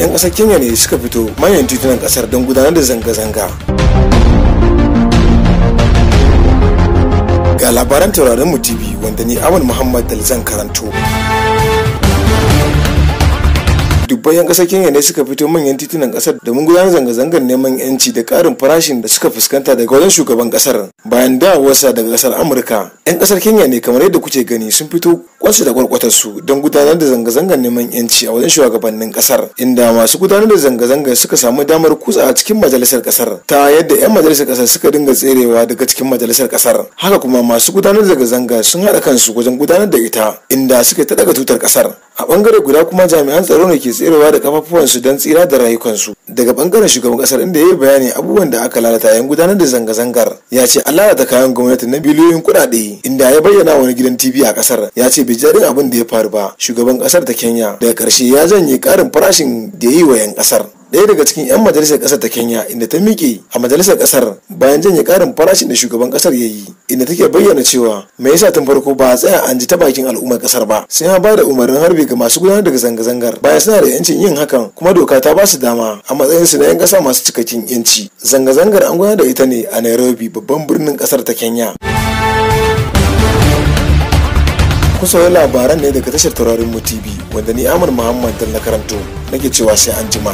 'yan ƙasar Kenya ne suka fito manyan titunan ƙasar don gudanar da zanga-zanga. Ga labaran tauraron mu TV wanda ni Awal Muhammad Dalzan karanto. Dubban 'yan kasar Kenya ne suka fito manyan titunan kasar domin gudanar zanga-zangar neman yanci da karin farashin da suka fuskanta daga wajen shugaban kasar bayan dawowarsa daga kasar Amurka. 'Yan kasar Kenya ne kamar yadda kuke gani sun fito kwansu da kwarkwatar su don gudanar da zanga-zangar neman yanci a wajen shugabannin kasar, inda masu gudanar da zanga-zangar suka samu damar kutsa a cikin majalisar kasar ta yadda 'yan majalisar kasar suka dinga tserewa daga cikin majalisar kasar. Haka kuma masu gudanar da zanga-zanga sun haɗa kansu wajen gudanar da ita, inda suka ta daga tutar kasar. A bangare guda kuma jami'an tsaro ne ke tserewa da kafafuwansu don tsira da rayukansu. Daga bangaren shugaban kasar, inda ya yi bayani abubuwan da aka lalata yayin gudanar da zanga-zangar, ya ce an lalata kayan gwamnati na biliyoyin kuɗaɗe, inda ya bayyana wani gidan TV a kasar, ya ce bai ji daɗin abin da ya faru ba. Shugaban kasar ta Kenya daga ƙarshe ya janye ƙarin farashin da ya yi wa 'yan kasar. Ɗaya daga cikin 'yan majalisar ƙasar ta Kenya inda ta miƙe a majalisar ƙasar bayan janye ƙarin farashin da shugaban ƙasar ya yi, inda take bayyana cewa me yasa tun farko ba a tsaya an ji ta bakin al'ummar ƙasar ba, sai ya ba da umarnin harbi ga masu gudanar da zanga-zangar bayan suna da 'yancin yin hakan, kuma doka ta ba su dama a matsayin su na 'yan ƙasa masu cikakken 'yanci. Zanga-zangar an gudanar da ita ne a Nairobi, babban birnin ƙasar ta Kenya. Ku saurari labaran ne daga tashar taurarin mu TV wanda ni Ahmad Muhammad dan na karanto, nake cewa sai an jima.